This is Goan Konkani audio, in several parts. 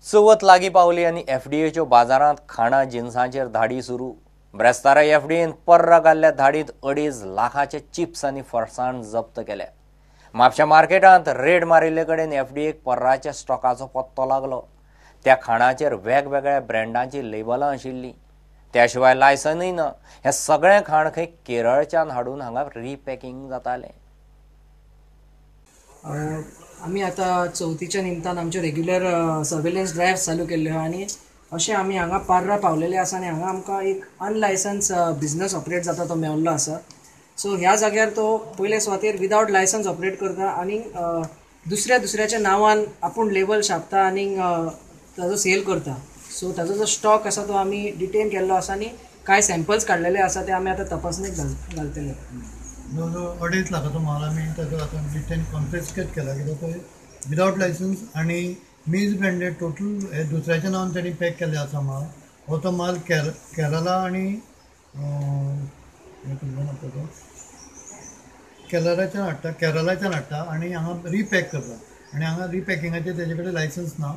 चवथ लागीं पावली आनी एफडीएच्यो बाजारांत खाणां जिनसांचेर धाडी सुरू. ब्रेस्तारा एफडीएन पर्रा घाल्ल्या धाडींत 2.5 लाखाचे चिप्स आनी फरसाण जप्त केल्या. म्हापशा मार्केटांत रेड मारिल्ले कडेन एफडीएक पर्राच्या स्टॉकाचो पत्तो लागलो. त्या खाणाचेर वेगवेगळ्या ब्रँडांची लेबलां आशिल्लीं. त्या शिवाय लायसनूय ना. हें सगळें खाण खंय केरळच्यान हाडून हांगा रिपॅकिंग जातालें. आमी आतां चवथीच्या निमतान आमच्यो रेग्युलर सर्वेलन्स ड्रायव्ह चालू केल्ल्यो आनी अशें आमी हांगा पार्रा पावलेले आसा आनी हांगा आमकां एक अनलायसन्स बिजनस ऑपरेट जाता तो मेवल्लो आसा. सो ह्या जाग्यार तो पयले सुवातेर विदावट लायसन्स ऑपरेट करता आनी दुसऱ्या दुसऱ्याच्या नांवान आपूण लेबल छापता आनी ताजो सेल करता. सो ताजो जो स्टॉक आसा तो आमी डिटेन केल्लो आसा आनी कांय सॅम्पल्स काडलेले आसा ते आमी आतां तपासणेक घालतले. जवळ जवळ 2.5 लाखाचो माल आमी ताजो आतां डिटेन कॉन्फिस्केट केला, कित्याक तो विदावट लायसन्स आनी मीज ब्रँडेड टोटल हे दुसऱ्याच्या नांवान तेणी पॅक केल्ले आसा माल. हो तो माल केरला आनी केरळाच्यान हाडटा, केरळाच्यान हाडटा आनी हांगा रिपॅक करता आनी हांगा रिपॅकिंगाचें तेजे कडेन लायसन्स ना.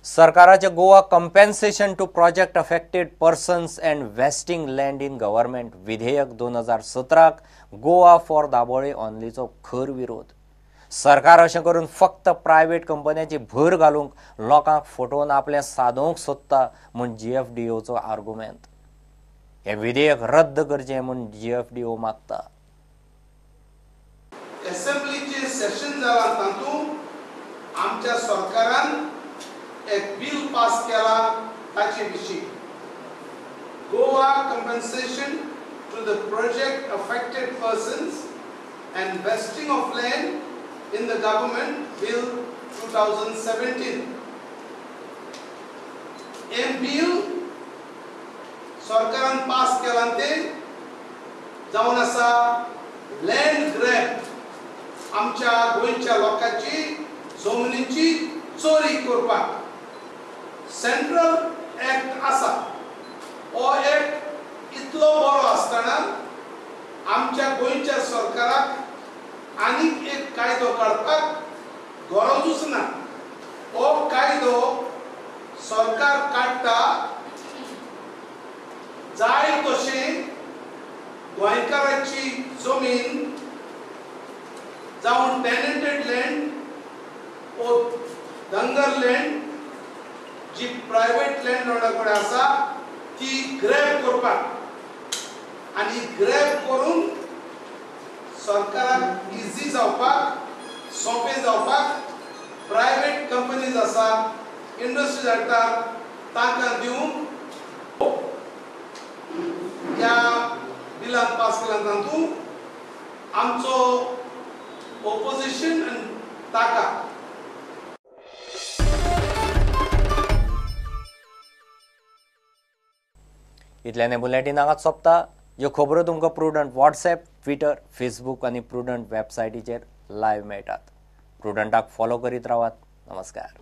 सरकाराचे Goa compensation to project affected persons and vesting land in government विधेयक 2017 गोवा फॉर दाबोळे ऑनलीचो खर विरोध. सरकार अशें करून फक्त प्रायव्हेट कंपन्यांची भर घालूंक लोकांक फटोवन आपलें सादोवंक सोदता म्हूण जीएफडीओचो आर्गुमेंत. हें विधेयक रद्द करचें म्हूण जीएफडीओ मागता. असेंब्लीचे सेशन जालां तातूंत आमच्या सरकारान एक बिल पास केला ताचे विशीं Goa compensation to the project affected persons and vesting of land in the government bill 2017. हें बिल सरकारान पास केलां तें जावन आसा लँड ग्रॅब, आमच्या गोंयच्या लोकांची जमनीची चोरी करपाक. सेंट्रल एक्ट आसा, हो एक्ट इतलो बरो आसतना आमच्या गोंयच्या सरकाराक आनीक एक कायदो काडपाक गरजूच ना. हो कायदो सरकार काडटा जाय तशें गोंयकारांची जमीन जावं टेनंटेड लँड ओ दंगर लँड जी प्रायव्हेट लँडलॉर्डा कडेन आसा ती ग्रॅब करपाक आनी ग्रॅब करून सरकाराक इजी जावपाक, सोंपें जावपाक प्रायव्हेट कंपनीज आसा, इंडस्ट्रीज हाडटा तांकां दिवन ह्या बिलान पास केला तातूंत आमचो ओपोजिशन आनी ताका. इतल्यान बुलेटीन हांगाच सोंपता. ह्यो खबरो तुमकां प्रुडंट व्हॉट्सएप, ट्विटर, फेसबूक आनी प्रुडंट वेबसायटीचेर लायव्ह मेळटात. प्रुडंटाक फॉलो करीत रावात. नमस्कार.